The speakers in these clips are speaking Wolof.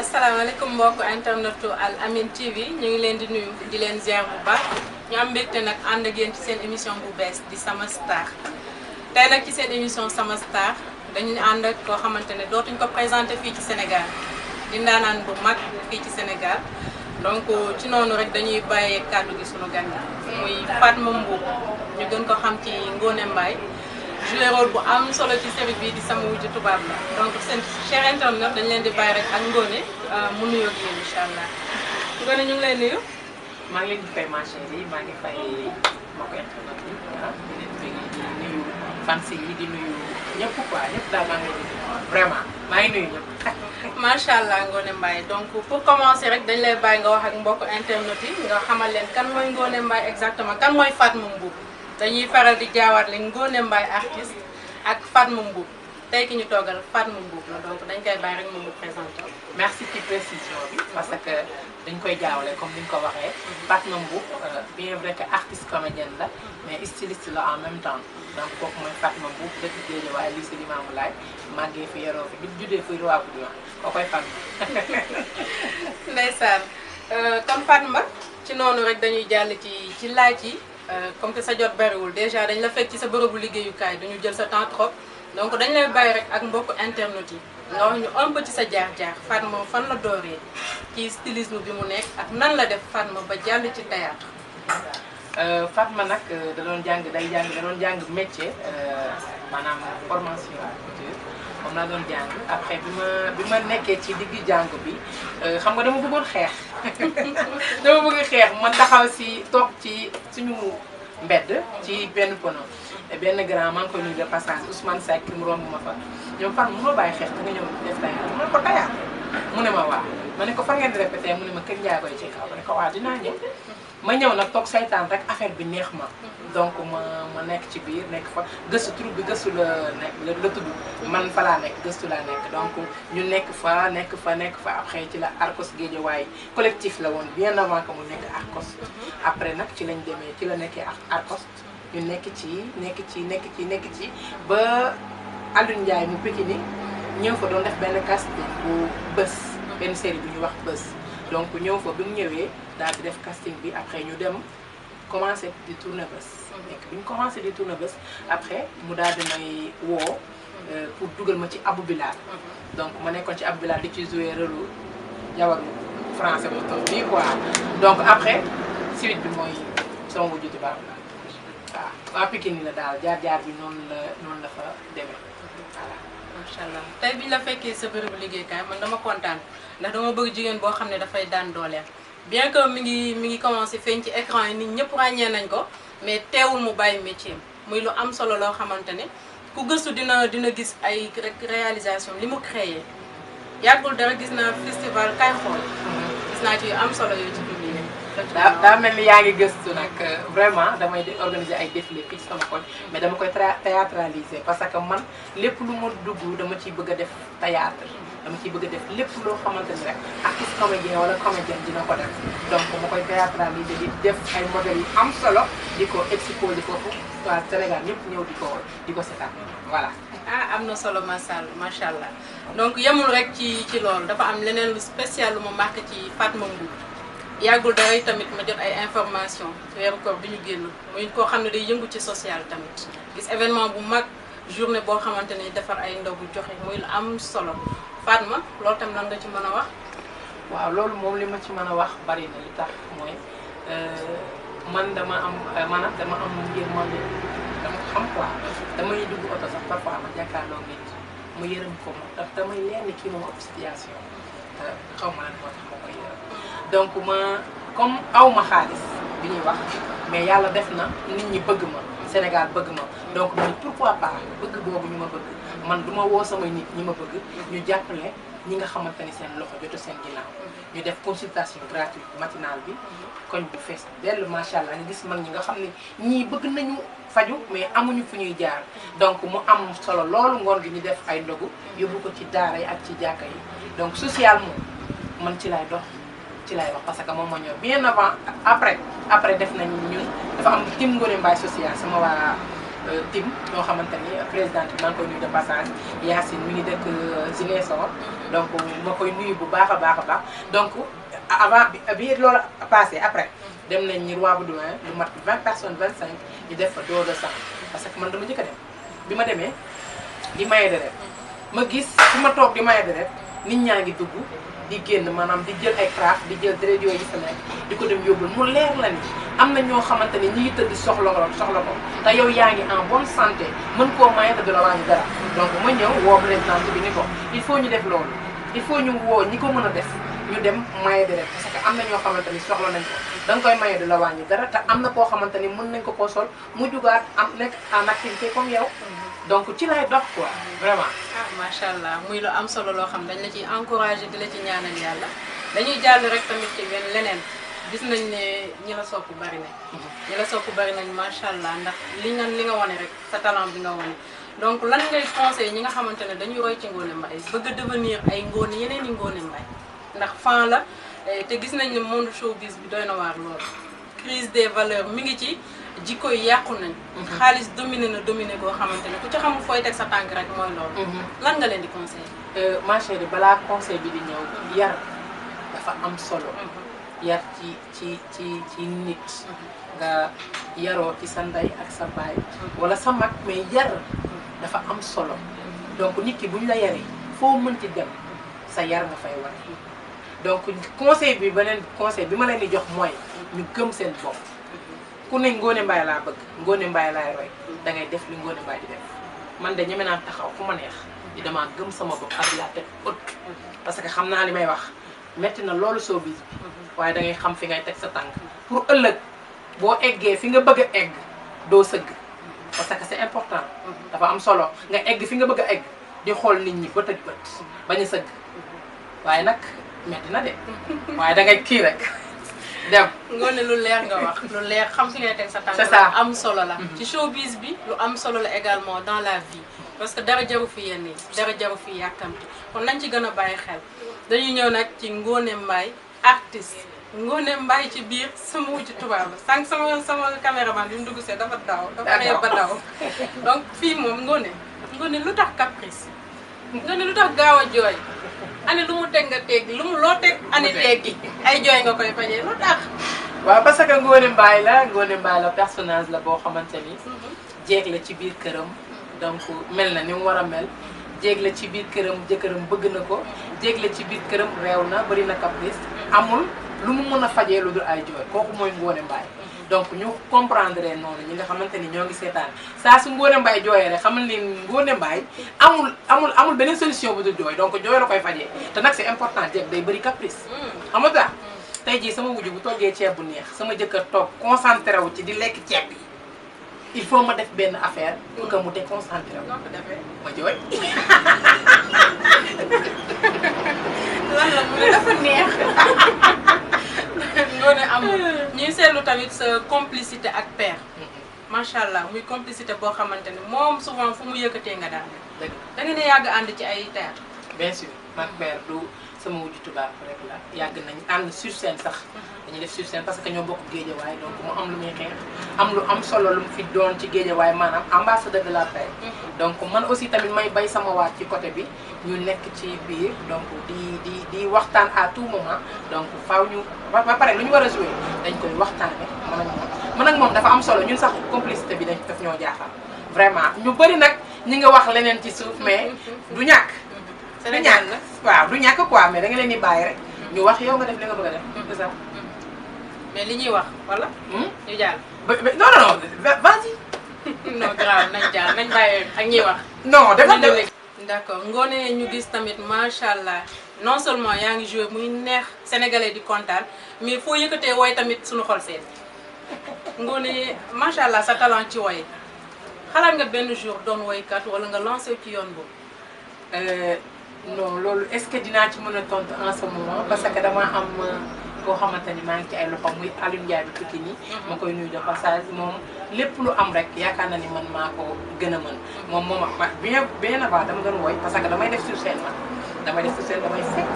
asalaamaaleykum mbokk internetu Al Amine TV ñu ngi leen di nuyu di leen ziar bu baax ñu am mbégte nag ànd ak yéen ci seen émission bu bees di Sama Star tey nag ci seen émission Sama Star dañu ànd ak koo xamante ne dootuñ ko présenté fii ci Sénégal di ndaanaan bu mag fii ci Sénégal donc ci noonu rek dañuy bàyyee kàddu gi sunu gan muy Fatma Mboup ñu gën ko xam ci Ngoné Mbaye joué rôle bu am solo ci série bii di Sama Wujju Tubaab la donc seen cher internet dañ leen di bàyyi rek ak Ngoné mu nuyoo ak yéen incha allah Ngoné ñu ngi lay nuyu. maa ngi leen di fay ma chérie maa ngi fay mbokku internet yi di nuyu fans yi di nuyu ñëpp quoi ñëpp daal maa ngi leen di vraiment maa ngi nuyu ñëpp. macha allah Ngoné Mbaye donc pour commencer rek dañ lay bàyyi nga wax ak mbokku internet yi nga xamal leen kan mooy Ngoné Mbaye exactement kan mooy Fatma Mboup. dañuy faral di jaawaat leen Ngoné Mbaye artiste ak Fatma Mboup tey ki ñu toogal Fatma Mboup la donc dañ koy bàyyi rek moom mu présenté. merci ci précision bi parce que dañ koy jaawale comme ni ñu ko waxee. Fatma Mboup bien vrai que artiste comédienne la mais styliste la en même temps donc kooku mooy Fatma Mboup dëkk Guédiawaye lycée Limamoulaye màggee fi yaroo fi bi juddee fi Roi Baudouin koo koy Fatma. ndeysaan kon Fatma ci noonu rek dañuy jàll ci laaj yi. comme que sa jot bariwul déjà dañ la fekk ci sa bërëbu liggéeyukaay duñu jël sa temps trop donc dañ lay bàyyi rek ak mbokku internet yi nga wax ñu un peu ci sa jaar-jaar Fatma fan la dooree ci stylisme bi mu nekk ak nan la def Fatma ba jàll ci théâtre. Fatma nag da doon jàng métier maanaam formation couture moom laa doon jàng après bi ma nekkee ci diggu jàng bi xam nga dama bëggoon xeex dama bëgg xeex ma taxaw si toog ci suñu mbedd ci benn pono benn grand maa ngi koy nuyu de passage Ousmane Seck mu romb ma fa ñoom fan mënoo bàyyi xeex da nga ñëw def théâtre mu ne ko théâtre mu ne ma waaw ma ne ko fan ngeen di répété mu ne ma kër njaa koy ci kaw ma ne ko waaw dinaa ñëw ma ñëw nag toog saytaan rek affaire bi neex ma donc ma nekk ci biir nekk fa gëstu troupe bi gëstu la nekk la tudd man fa laa nekk gëstu laa nekk donc ñu nekk fa après ci la Arcos Guédiawaye collectif la woon bien avant que mu nekk Arcos après nag ci lañ demee ci la nekkee Arcos ñu nekk ci ba Alioune Ndiaye mu Pikini ñëw fa doon def benn casting bu bës benn série bu ñu wax bës donc ñëw fa bi mu ñëwee daal di def casting bi après ñu dem commencé di tourner bés. nekk bi ñu commencé di tourner bés après mu daal di may woo pour dugal ma ci Abou Bilal. donc ma nekkoon ci Abou Bilal di ci jouer rôle jawaru français bu toog bii quoi donc après suite bi mooy Sama Wujju Tubaab la waaw waa Pikine la daal jaar-jaar bi noonu la fa demee voilà. macha allah tey biñ la fekkee sa bërëbu liggéeykaay man dama kontaan ndax dama bëgg jigéen boo xam ne dafay daan dooleem bien que mi ngi commencé feeñ ci écran yi nit ñëpp ràññee nañ ko mais teewul mu bàyyi métier muy lu am solo loo xamante ne ku gëstu dina gis ay réalisation li mu créé yàggul dara gis naa festival kay xool gis naa ci yu am solo yooyu ci publié. daa mel ni yaa ngi gëstu nag vraiment damay di organiser ay défilé fii ci sama koñ mais dama koy théâtraliser parce que man lépp lu ma dugg dama ciy bëgg a def théâtre dama ciy bëgg a def lépp loo xamante ni rek artiste comédien wala comédienne dina ko def donc ma koy théâtraliser di def ay modèles yu am solo di ko exposer foofu waa Sénégal ñëpp ñëw di ko seetaan voilà. ah am na solo macha allah donc yemul rek ci loolu dafa am leneen lu spécial lu ma marqué ci Fatma Mboup yàggul dara tamit ma jot ay information weeru koor bi ñu génn muy koo xam ne day yëngu ci social tamit gis événement bu mag journée boo xamante ne defar ay ndogu joxe muy lu am solo Fatma loolu tam lan nga ci mën a wax. waaw loolu moom li ma ci mën a wax bari na li tax mooy man dama am maanaam dama am yërmande dama xam quoi damay dugg oto sax parfois ma jàkkaarloo nit mu yërëm ko ma ndax damay leer ni kii moom ab situation te xaw ma lan moo tax ma koy yërëm donc ma comme aw ma xaalis bi ñuy wax mais yàlla def na nit ñi bëgg ma Sénégal bëgg ma donc man pourquoi pas bëgg boobu ñu ma bëgg man du ma woo samay nit ñi ma bëgg ñu jàppale ñi nga xamante ni seen loxo jotu seen ginnaaw ñu def consultation gratuite matinale bi koñ bu fees dell macha allah nga gis mag ñi nga xam ne ñii bëgg nañu faju mais amuñu fu ñuy jaar donc mu am solo loolu ngoon gi ñu def ay ndogu yóbbu ko ci daara yi ak ci jàkka yi donc social moom man ci lay dox ci lay wax parce que moom moo ñëw bien avant après def nañ ñun dafa am tim Ngoné Mbaye social sama waa tim ñoo xamante ni présidente bi maa ngi koy nuyu de passage Yacine mi ngi dëkk Ziguinchor donc ma koy nuyu bu baax a baax a baax donc avant bi loolu passé après dem nañ ñi Roi Baudouin lu mat 20 personnes 25 ñu def fa don de sang parce que man dama njëkk a dem bi ma demee di maye deret ma gis fi ma toog di maye deret nit ñaa ngi dugg di génn maanaam di jël ay craft di jël deret yooyu fa nekk di ko dem yóbbul mu leer la ni am na ñoo xamante ni ñi ngi tëdd soxla ko te yow yaa ngi en bonne santé mën koo maye te du la wàññi dara donc ma ñëw woo présidente bi ni ko il faut ñu def loolu il faut ñu woo ñi ko mën a def ñu dem maye deret parce que am na ñoo xamante ni soxla nañ ko da nga koy maye du la wàññi dara te am na koo xamante ni mën nañ ko koo sol mu jugaat am nekk en activité comme yow donc ci lay dox quoi vraiment. ah macha allah muy lu am solo loo xam dañ la ciy encouragé di la ci ñaanal yàlla dañuy jàll rek tamit ci benn leneen gis nañ ne ñi la sopp bari nañ. ñi la sopp bari nañ macha allah ndax li nga wane rek sa talent bi nga wane. donc lan ngay conseil ñi nga xamante ne dañuy roy ci Ngoné Mbaye bëgg a devenir ay Ngoné yeneen i Ngoné Mbaye ndax fan la te gis nañ ne monde showbiz bi doy na waar lool crise des valeurs mi ngi ci. jikko yi yàqu nañ xaalis dominé boo xamante ne ku ci xamul fooy teg sa tànk rek mooy loolu lan nga leen di conseillé ma chérie balaa conseil bi di ñëw yar dafa am solo yar ci nit nga yaroo ci sa ndey ak sa baay wala sa mag mais yar dafa am solo donc nit ki buñ la yaree foo mënti dem sa yar nga fay war donc conseil bi beneen conseil bi ma leen di jox mooy ñu gëm seen bopp ku ne Ngoné Mbaye laa bëgg Ngoné Mbaye laay roy da ngay def li Ngoné Mbaye di def man de ñeme naa taxaw fu ma neex di damaa gëm sama bopp ak la tête haute parce que xam naa li may wax metti na loolu showbiz bi waaye da ngay xam fi ngay teg sa tànk pour ëllëg boo eggee fi nga bëgg a egg doo sëgg parce que c'est important dafa am solo nga egg fi nga bëgg a egg di xool nit ñi bët ak bët bañ a sëgg waaye nag metti na de waaye da ngay kii rek dem Ngoné lu leer nga wax lu leer xam fi ngay teg sa tànk c'est ça am solo la ci showbiz bi lu am solo la également dans la vie parce que dara jaru fi yenn yi dara jaru fi yàkkamti kon nañ ci gën a bàyyi xel dañuy ñëw nag ci Ngoné Mbaye artiste Ngoné Mbaye ci biir sama wujju tubaab sànq sama caméraman bi mu dugg see dafa daw dafa ree ba daw donc fii moom Ngoné lu tax caprice Ngoné lu tax gaaw a jooy ani lu mu teg nga teggi lu mu loo teg ani teggi ay jooy nga koy fajee lu tax waaw parce que Ngoné Mbaye la personnage la boo xamante ni jeeg la ci biir këram donc mel na ni mu war a mel jéeg la ci biir këram jëkkëram bëgg na ko jéeg la ci biir këram réew na bari na caprice amul lu mu mën a fajee lu dul ay jooy kooku mooy Ngoné Mbaye donc ñu comprendre noonu ñi nga xamante ni ñoo ngi seetaan saa su Ngoné Mbaye jooyee rek xamal ni Ngoné Mbaye amul beneen solution bu dul jooy donc jooy la koy fajee te nag c'est important jéeg day bëri caprice xam nga tey jii sama wujju bu toggee ceeb bu neex sama jëkkër toog concentré wu ci di lekk ceeb bi il faut ma def benn affaire pour que mu déconcentré wu ma jooy lan la mu ne dafa neex Ngoné amul ñuy seetlu tamit sa complicité ak père macha allah muy complicité boo xamante ni moom souvent fu mu yëkkatee nga daal da ngeen a yàgg ànd ci ay théâtre bien sûr mag père du sama wujju tubaab rek la yàgg nañ ànd sur scène sax dañuy def sur scène parce que ñoo bokk géejawaay donc mu am lu muy xeex am lu am solo lu mu fi doon ci géejawaay maanaam ambassadeur de la paix donc man aussi tamit may bay sama waat ci côté bi ñu nekk ci biir donc di waxtaan à tout moment donc faaw ñu ba pare lu ñu war a jouer dañ koy waxtaane man ak moom dafa am solo ñun sax complicité bi daf ñoo jaaxal vraiment ñu bëri nag ñi nga wax leneen ci suuf mais du ñàkk Sénégal la waaw du ñàkk quoi mais da nga leen di bàyyi rek. ñu wax yow nga def li nga bëgg a def. c'est ça. mais li ñuy wax wala. ñu jàll. non non non vas-y. non grave nañ jàll nañ bàyyi ak ñuy wax. non dafa d'accord Ngoné ñu gis tamit macha allah non seulement yaa ngi joué muy neex sénégalais di kontaan mais foo yëkkatee woy tamit suñu xol seen Ngoné macha allah sa talent ci woy xalaat nga benn jour doon woykat wala nga lancé ci yoon boobu. non loolu est-ce que dinaa ci mën a tontu en ce moment parce que dama am koo xamante ni maa ngi ci ay loxo muy Alioune Ndiaye bi tukki nii. ma koy nuyu de passage moom lépp lu am rek yaakaar na ni man maa ko gën a mën. moom bien avant dama doon woy parce que damay def sur scène man damay def sur scène damay fecc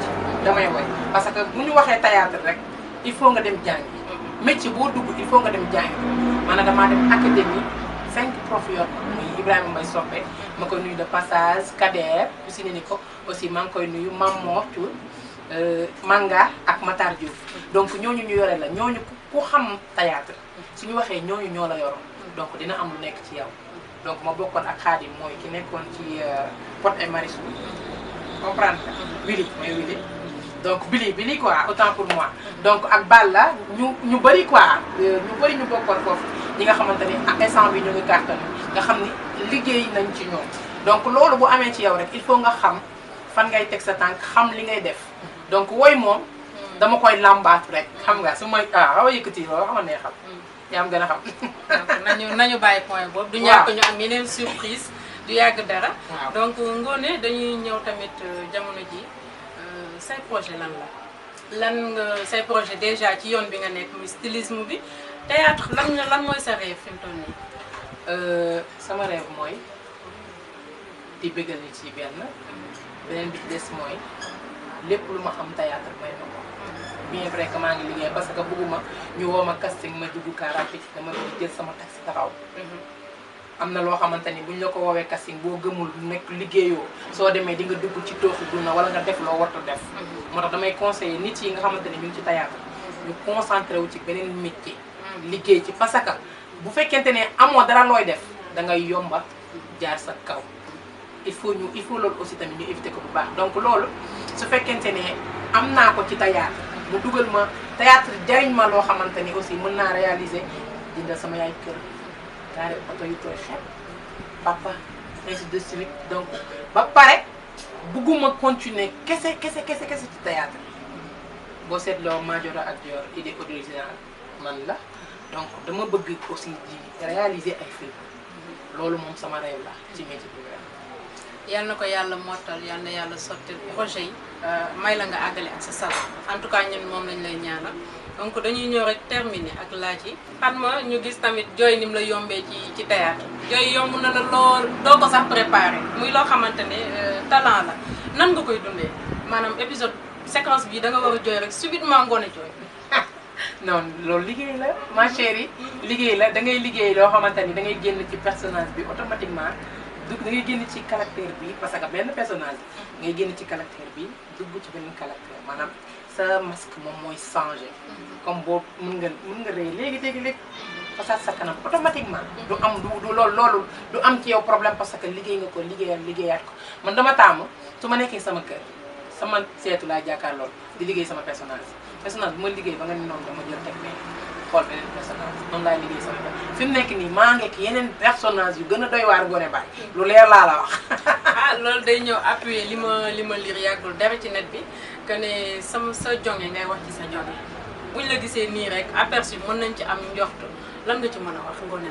damay woy parce que bu ñu waxee théâtre rek il faut nga dem jàngi. métier boo dugg il faut nga dem jàngi maanaam damaa dem académie 5 profs yor muy Ibrahima Mbaye Soppe ma koy nuyu de passage Kader aussi ne ni ko aussi maa ngi koy nuyu Mamor Thiour Manga ak Matar Diouf donc ñooñu ñu yore la ñooñu ku xam théâtre suñu waxee ñooñu ñoo la yoroon donc dina am lu nekk ci yow donc ma bokkoon ak Khadim mooy ki nekkoon ci Pod et Marichou comprendre nga Willy mooy Willy donc Billy quoi autant pour moi donc ak Balla ñu bëri quoi ñu bëri ñu bokkoon foofu ñi nga xamante ni instant bi ñu ngi carton nga xam ni liggéey nañ ci ñoom donc loolu bu amee ci yow rek il faut nga xam fan ngay teg sa tànk xam li ngay def donc woy moom dama koy làmbaat rek xam nga su may xaw a yëkkati loolu xam nga neexal yaa am gën a xam donc nañu bàyyi point boobu du ñàkk ñu am yeneen surprise du yàgg dara donc Ngoné dañuy ñëw tamit jamono ji say projet lan nga say projet déjà ci yoon bi nga nekk muy stylisme bi théâtre lan mooy sa rêve fi mu toll nii sama rêve mooy di bëggal nit ci beneen bi ci des mooy lépp lu ma am théâtre may ma ko bien vrai que maa ngi liggéey parce que bëgguma ñu woo ma casting ma dugg car rapide dama jël sama taxi taxaw am na loo xamante ni buñ la ko woowee casting boo gëmul nekk liggéeyoo soo demee di nga dugg ci tooxi duna wala nga def loo warta def moo tax damay conseiller nit yi nga xamante ni ñu ngi ci théâtre ñu concentré wu ci beneen métier liggéey ci parce que bu fekkente ne amoo dara looy def da ngay yomba jaar sa kaw il faut loolu aussi tamit ñu éviter ko bu baax donc loolu su fekkente ne am naa ko ci théâtre mu dugal ma théâtre jariñ ma loo xamante ni aussi mën naa réaliser dindal sama yaay kër gaare oto yu tooy xepp papa ainsi de suite donc ba pare bugguma continuer kese ci théâtre boo seetloo Madiora ak Dior idée originale man la donc dama bëgg aussi di réaliser ay film loolu moom sama rêve la ci métier bi yal na ko yàlla mottal yal na yàlla sottil projet yi may la nga àggale ak sa sago en tout cas ñun moom lañ lay ñaanal donc dañuy ñëw rek terminer ak laaj yi xam ma ñu gis tamit jooy ni mu la yombee ci théâtre jooy yomb na la lool doo ko sax préparé muy loo xamante ne talent la nan nga koy dundee maanaam épisode séquence bi da nga war a jooy rek subitement Ngoné jooy non loolu liggéey la ma chérie liggéey la da ngay liggéey loo xamante ni da ngay génn ci personnage bi automatiquement dugg da ngay génn ci caractère bi parce que benn personnage ngay génn ci caractère bi dugg ci benn caractère maanaam sa masque moom mooy changé comme boobu mën nga rëy léegi façade sa kanam automatiquement du am du loolu du am ci yow problème parce que liggéey nga ko liggéeyaat ko man dama taamu su ma nekkee sama kër sama seetu laa jàkkaar lool di liggéey sama personnage bu ma liggéey ba nga ni noonu dama jël teg mais xool beneen personnage noonu laay liggéey sama fi mu nekk nii maa ngi ak yeneen personnage yu gën a doy waar Ngoné Mbaye lu leer laa la wax loolu day ñëw appuyer li ma liir yàggul dara ci net bi que ne sa jonge ngay wax ci sa jonge buñ la gisee nii rek aperçu mën nañ ci am njort lan nga ci mën a wax Ngoné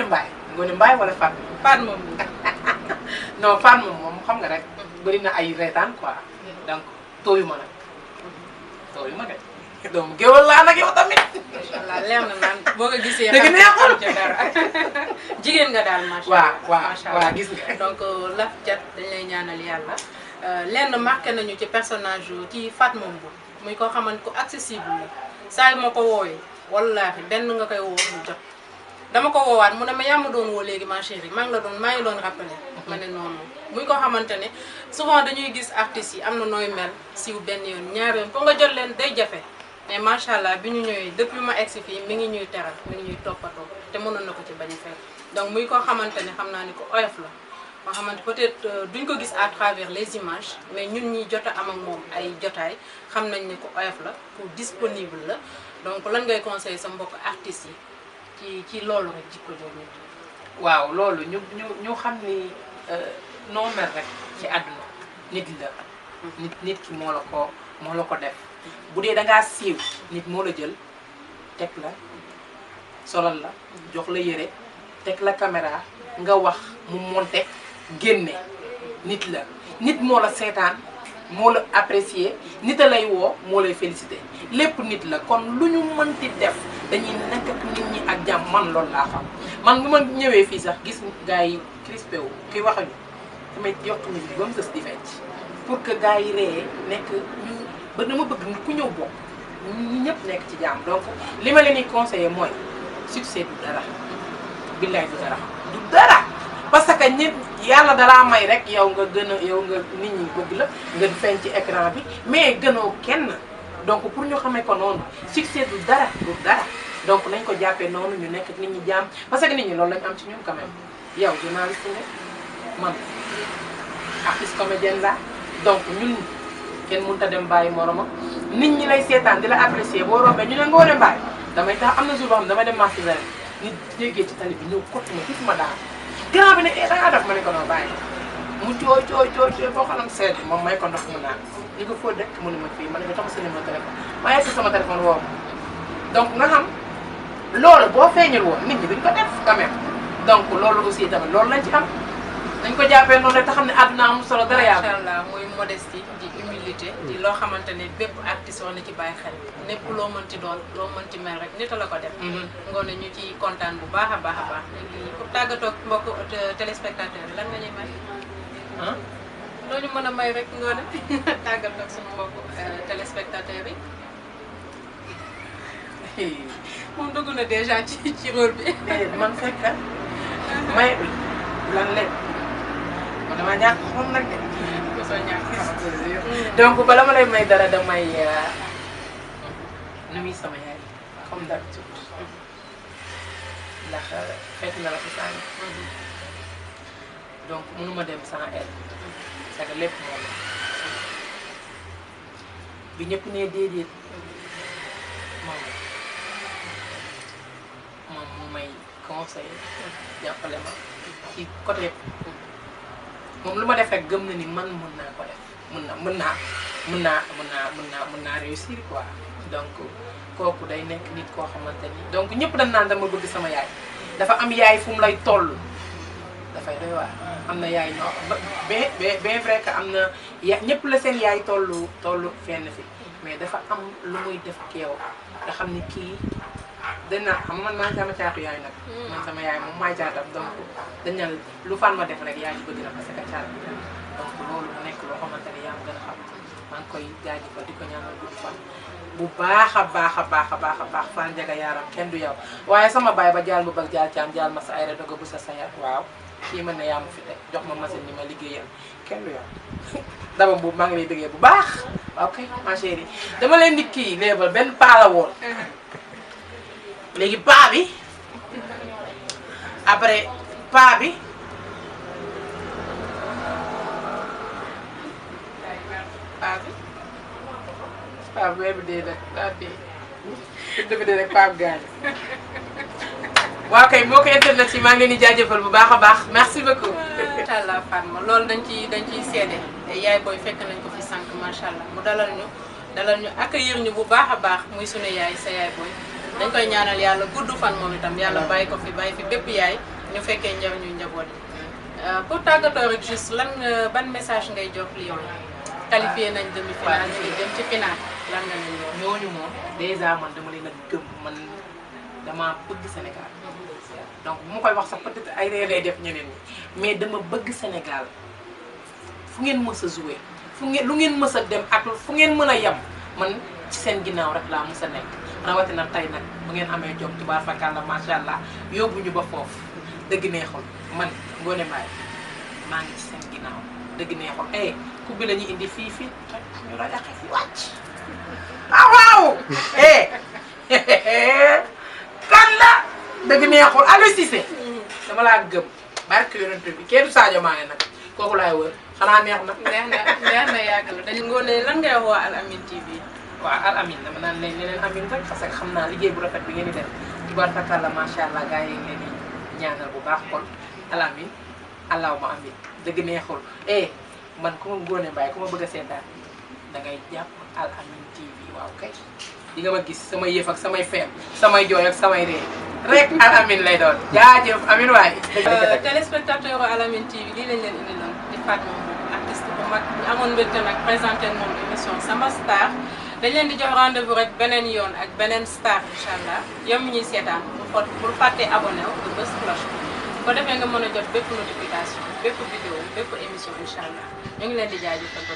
Mbaye Ngoné Mbaye wala Fatma moom non Fatma moom xam nga rek bëri na ay reetaan quoi donc tooyu ma nag donc géwal laa nag yow tamit. macha allah leer na naan boo ko gisee. dëgg neexul ca dara jigéen nga daal macha allah. waaw gis nga. donc laf cat dañ lay ñaanal yàlla lenn marqué nañu ci personnage ci Fatma Mboup muy koo xamante ko accessible la saa yu ma ko woowee wallaahi benn nga koy woo mu jot. dama ko woowaat mu ne ma yaa ma doon woo léegi ma chérie maa ngi doon rappelé ma ne noonu muy ko xamante ne souvent dañuy gis artistes yi am na nooy mel siiw benn yoon ñaari yoon pour nga jot leen day jafe mais macha allah bi ñu ñëwee depuis ma egsi fii mi ngi ñuy teral mi ngi ñuy toppatoo te mënoon na ko ci bañ a fekk donc muy koo xamante ne xam naa ni ko oyof la moo xamante peut-être duñ ko gis à travers les images mais ñun ñi jot a am ak moom ay jotaay xam nañ ne ko oyof la ku disponible la donc lan ngay conseiller sa mbokk artistes yi ci loolu rek jikko jooju. waaw loolu ñu xam ni noo mel rek ci àdduna nit la. nit ki moo la ko def bu dee da ngaa siiw nit moo la jël teg la solal la jox la yére teg la caméra nga wax mu monté génne nit la nit moo la seetaan moo la apprécier nit a lay woo moo lay félicité lépp nit la kon lu ñu mënti def dañuy nekk ak nit ñi ak jàmm man loolu laa xam man bu ma ñëwee fii sax gis gars yi crispé wu kii waxuñu damay yokk nit ñi ba mu sës di fecc pour que gars yi ree nekk ñu ba dama bëgg ku ñëw bokk ñu ñëpp nekk ci jàmm donc li ma leen di conseillé mooy succès du dara billaay du dara parce que nit yàlla dalaa may rek yow nga gën a yow nga nit ñi bëgg la nga feeñ ci écran bi mais gënoo kenn donc pour ñu xamee ko noonu succès du dara donc nañ ko jàppee noonu ñu nekk nit ñi jàmm parce que nit ñi loolu lañ am ci ñun quand même yow journaliste nga man artiste comédienne la donc ñun kenn mënut a dem bàyyi moromam nit ñi lay seetaan di la apprécier boo rombee ñu ne nga war a bàyyi damay tax am na jour boo xam ne damay dem marché ren nit jéggee ci tali bi ñëw kott ma gis ma daal grand bi ne da ngaa def ma ne ko noo bàyyi mu jooy boo xalam sedd moom may ko ndox mu naan ñu ko foo dëkk mu ne ma fii ma ne ko tax sa numéro téléphone ma yegg sama téléphone woo ma donc nga xam loolu boo feeñul woon nit ñi duñ ko def quand même donc loolu aussi tamit loolu lañ ci am dañ ko jàppee noonu rek te xam ne àdduna amul solo dara yàlla. macha allah muy modestie di humilité di loo xamante ne bépp artiste war na ci bàyyi xel népp loo mën ci doon loo mën ci mel rek nit la ko def. ngoone ñu ci kontaan bu baax a baax. léegi pour tàggatoo ak mbokku téléspectateur bi lan nga ñuy may. loo ñu mën a may rek ngoone tàggatoo ak suñu mbokku téléspectateur yi. moom dugg na déjà ci rôle bi. man fekk may bi lan lekk man damaa ñàkk xool nag de. donc bala ma lay may dara damay nuyu sama yaay comme d'habitude ndax fekk na la fi sànni donc mënuma dem sans elle parce que lépp moom bi ñëpp nee déedéet moom mu may conseil jàppale ma ci côté moom lu ma def rek gëm na ni man mën naa ko def mën naa réussir quoi donc kooku day nekk nit koo xamante ni donc ñëpp dañ naan dama bëgg sama yaay dafa am yaay fu mu lay toll dafay doy waar am na yaay ñoo bien vrai que am na ya ñëpp la seen yaay tollu fenn fi mais dafa am lu muy def keew nga xam ni kii dañ naan xam man maa sama caatu yaay nag man sama yaay moom maay caatam donc dañ naan lu fan ma def rek yaay ci bëgg na parce que caat bi donc loolu mu nekk loo xamante ni yaa ngi gën a xam maa ngi koy jaajëfal di ko ñaanal gudd fan bu baax a baax fan njaga yaaram kenn du yow waaye sama baay ba jaal bu bëgg jaal caam jaal ma sa ay doga bu sa sayar waaw kii mën na yaa ma fi teg jox ma machine ni ma liggéeyal kenn du yow dama boobu maa ngi lay bëggee bu baax ok ma chérie dama leen di kii léebal benn paa la woon léegi paa bi après paa bi weer bi dee nag daa dee dafa dee rek paa bi gaañ waaw kay moo ko internet yi maa ngi leen di jaajëfal bu baax a baax merci beaucoup. macha allah Fatma loolu dañ ciy seede yaay booy fekk nañ ko fi sànq macha allah mu dalal ñu accueillir ñu bu baax a baax muy sunu yaay sa yaay booy dañ koy ñaanal yàlla gudd fan moom itam yàlla bàyyi ko fi bàyyi fi bépp yaay ñu fekkee njariñu njaboot yi. pour tàggatoo rek juste ban message ngay jox Lions yi qualifié nañ demi-finale ñu ngi dem ci finale lan nga leen wax. ñooñu moom dèjà man dama leen a gëm man dama bëgg Sénégal donc bu ma koy wax sax peut-être ay réer lay def ñeneen ñi mais dama bëgg Sénégal fu ngeen mës a joué lu ngeen mës a dem ak fu ngeen mën a yem man ci seen ginnaaw rek laa mës a nekk rawatina tey nag bu ngeen amee jom tubaar fakàlla macha allah yóbbu ñu ba foofu dëgg neexul man Ngoné Mbaye maa ngi ci seen ginnaaw dëgg neexul coupe bi la ñuy indi fii ñu rajaxe fi wàcc waaw kan la dëgg neexul Aliou Cissé dama laa gëm barke yonent bi kenn Sadio Mané nag kooku laay wër xanaa neex na. neex na yàgg na dañu ngoone lan ngay wax waa Al Amine TV. waaw Al Amine dama naan leen amin rek parce que xam naa liggéey bu rafet bi ngeen di def tubaarkalla macha allah gars yi ngeen di ñaanal bu baax kon Al Amine allahumma amin dëgg neexul man ku ma Ngoné Mbaye ku ma bëgg a seetaan da ngay jàpp Al Amine TV waaw kay di nga ma gis samay yëf ak samay feem samay jooy ak samay ree rek Al Amine lay doon jaajëf amin waay. téléspectateur Al Amine TV lii lañ leen indi loon di Fatma Mboup artiste bu mag ñu amoon mbégte nag présenté moom émission Sama Star dañ leen di jox rendez-vous rek beneen yoon ak beneen star incha allah yow mi ñuy seetaan bul fàtte abonné wu nga bës cloche bi ko defee nga mën a jot bépp notification bépp vidéo bépp émission incha allah ñu ngi leen di jaajëfal ba